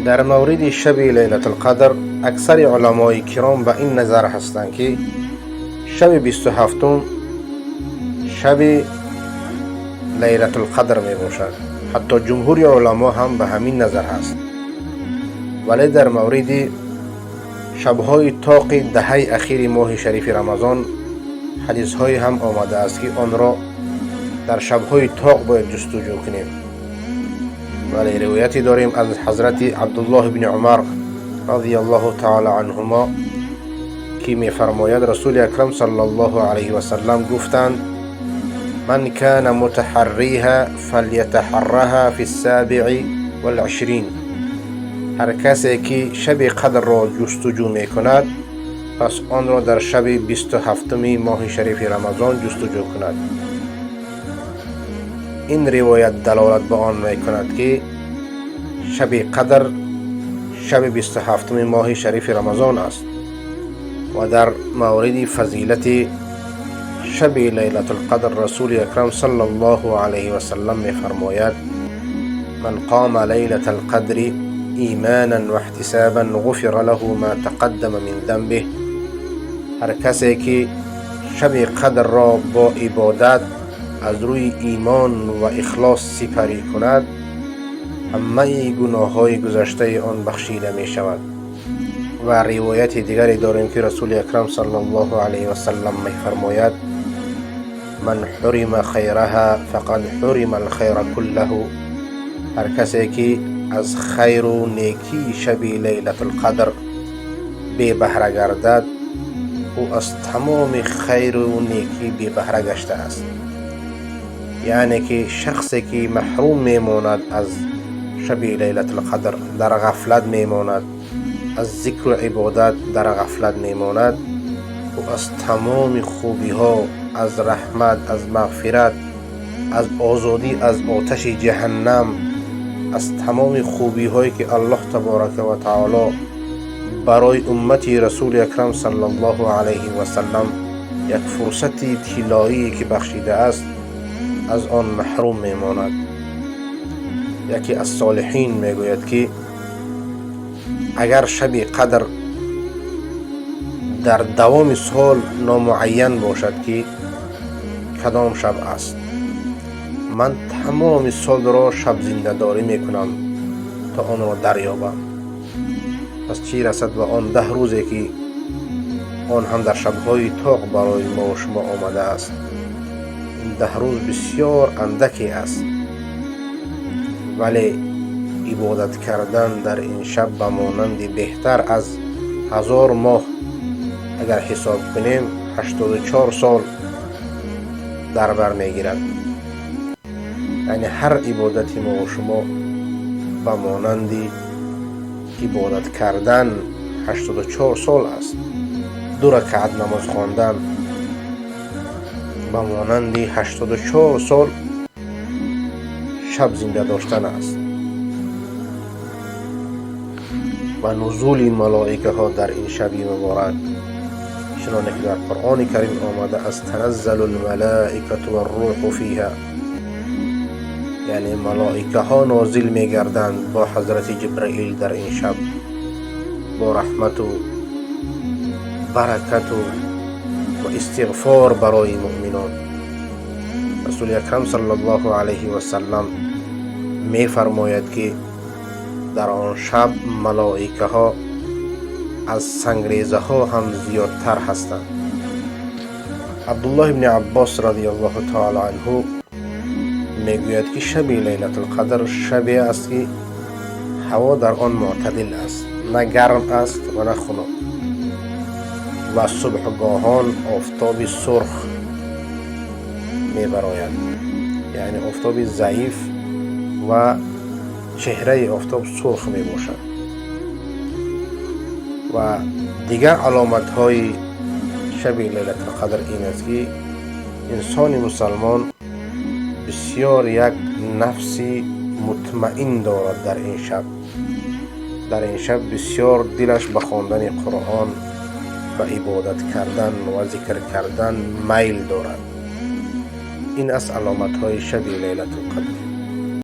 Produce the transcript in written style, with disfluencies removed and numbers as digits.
در مورد شب لیلة القدر اکثر علمای کرام به این نظر هستند که شب 27 شب لیلة القدر می باشد. حتی جمهور علما هم به همین نظر هست. ولی در مورد شبهای طاق دهه اخیر ماه شریف رمضان حدیث های هم آمده است که آن را در شبهای طاق باید جستجو کنیم. ولی روایتی داریم از حضرت عبدالله بن عمر رضی الله تعالی عنهما که می فرماید رسول اکرم صلی الله علیه و سلم گفتند: من کان متحریها فلیتحرها فی السابع والعشرین. هر کسی که شب قدر را جستجو می کند پس آن را در شب 27 ماه شریف رمضان جستجو کند. این روایت دلالت به آن می کند که شب قدر شب 27 ماه شریف رمضان است. و در مورد فضیلت شب لیلة القدر رسول اکرم صلی الله علیه و سلم می فرماید: من قام لیلة القدر ایمانا و احتسابا غفر له ما تقدم من ذنبه. هر کسی که شب قدر را با عبادت از روی ایمان و اخلاص سپری کند همه گناه های گذشته آن بخشیده می شود. و روایت دیگری داریم که رسول اکرم صلی الله علیه و سلم می فرماید: من حرم خیرها فقد حرم الخیر كله. هر کسی که از خیر و نیکی شب لیلة القدر بی بهره گردد او از تمام خیر و نیکی بی بهره گشته است. یعنی که شخصی که محروم میماند از شب لیلة القدر، در غفلت میماند، از ذکر و عبادت در غفلت میماند، او از تمام خوبی ها، از رحمت، از مغفرت، از آزادی از آتش جهنم، از تمام خوبی هایی که الله تبارک و تعالی برای امت رسول اکرم صلی الله علیه و سلم یک فرصت طلایی که بخشیده است از آن محروم میماند. یکی از صالحین میگوید که اگر شب قدر در دوام سال نامعین باشد که کدام شب است، من تمام سال را شب زنده داری میکنم تا آن را دریابم. پس چی رسد به آن 10 روزی که آن هم در شبهای طاق برای ما و شما آمده است. این 10 روز بسیار اندکی است، ولی عبادت کردن در این شب به مانند بهتر از 1000 ماه، اگر حساب کنیم 84 سال در بر میگیرد. یعنی هر عبادت ما و شما به مانند عبادت کردن 84 سال است. 2 رکعت نماز خواندن به مانند 84 سال شب زنده داشتن است. و نزول ملائکه ها در این شب مبارک چنانکه در قرآن کریم آمده است: تنزل الملائکة والروح فیها، یعنی ملائکه ها نازل می گردند با حضرت جبرئیل در این شب با رحمت و برکت و استغفار برای مؤمنان. رسول اکرم صلی الله علیه و سلم می فرماید که در آن شب ملائکه ها از سنگریزه ها هم زیادتر هستند. عبدالله بن عباس رضی الله تعالی عنه میگوید که شب لیلة القدر شبی است که هوا در آن معتدل است، نه گرم است و نه خنک، و صبحگاهان آفتاب سرخ میبراید، یعنی آفتاب ضعیف و چهره آفتاب سرخ می باشد. و دیگر علامت های شب لیلة القدر این است که انسان مسلمان بسیار یک نفس مطمئن دارد در این شب. در این شب بسیار دلش به خواندن قرآن و عبادت کردن و ذکر کردن میل دارد. این از علامت های شب لیلة القدر.